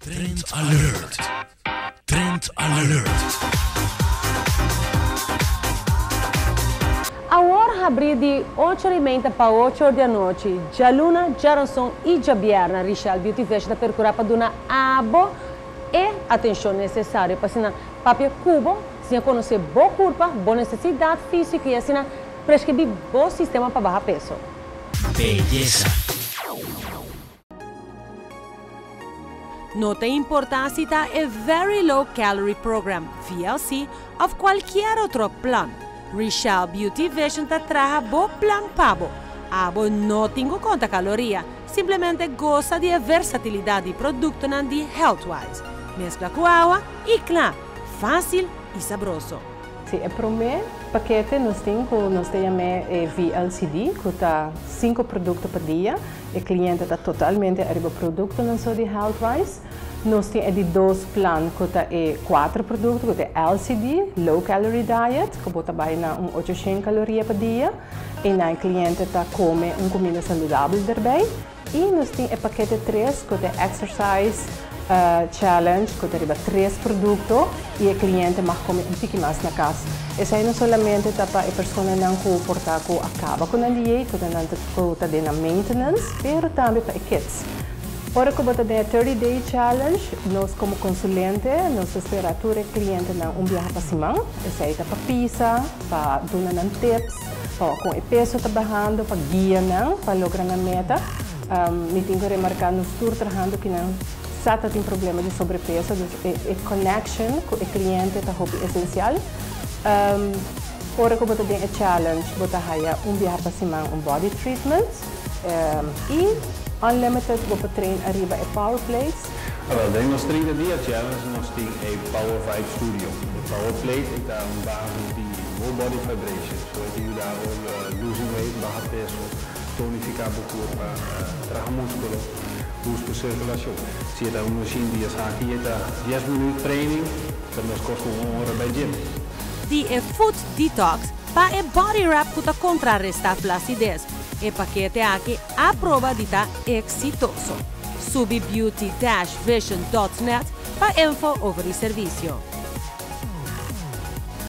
Trend Alert! Trend Alert! Awor habri di ocho or y meinta pa ocho or di anochi, djaluna, djaranson y djabierna, Richelle Beauty Vision ta percura pa duna abo e atencion necesario pa asina papia cu bo, siña conoce bo curpa, bo necesidad fisico y asina prescribi bo sistema pa baha peso. Beyesa. No ta importa si ta e Very Low Calorie Program, VLC, of cualkier otro plan. Richelle Beauty Vision ta traha bo plan pa bo. Abo no tin cu conta caloria, simplemente gosa di e versatilidad di productonan di Healthwise. Mezcla cu awa y cla! Facil y sabroso. Si, e prome pakete nos tin cu nos ta yam'e e VLCD cu ta cinco producto pa dia. E cliente ta totalmente ariba productonan so di Healthwise. Nos tin e di dos plan cu ta e cuatro producto cu ta e LCD, Low Calorie Diet, cu bo ta bay na un ochocientos caloria pa dia. Eynan e cliente ta come un cuminda saludabel derbey. Y nos tin e pakete tres cu ta e Exercise Challenge cu ta riba tres producto y e cliente mag come un tiki mas na cas. Esey no solamente ta pa e personanan cu por ta cu a caba cu nan dieet, cu ta nan cu ta den nan maintenance, pero tambe pa e kids. Ora cu bo ta den e 30 Day Challenge, nos como consulente nos ta spera tur e clientenan un biaha pa siman. Esey ta pa pisa, pa duna nan tips, Pa con e peso ta bahando, pa guia nan pa logra nan meta. Mi tin cu remarca nos tur trahando ki nan sa ta tin problema di sobrepeso, dus e connection cu e cliente ta hopi esencial. Ora cu bo ta den e challenge bo ta haya un biaha pa siman un body treatment y unlimited bo por train ariba e power plates. Awel, den nos 30 dia challenge nos tin e Power Vibe Studio. E Power Plate e ta un base di whole body vibration, so e ta yuda bo losing weight, baha peso, tonifica bo curpa, traha musculo, boost bo circulacion. Si e ta un machine di esaki e ta dies minuut training, ta mescos cu un ora bay gym. Di e Food Detox pa e Body Wrap cu ta contraresta flacidez, e pakete aki a proba di ta exitoso. Subi beauty-vision.net pa info over di servicio.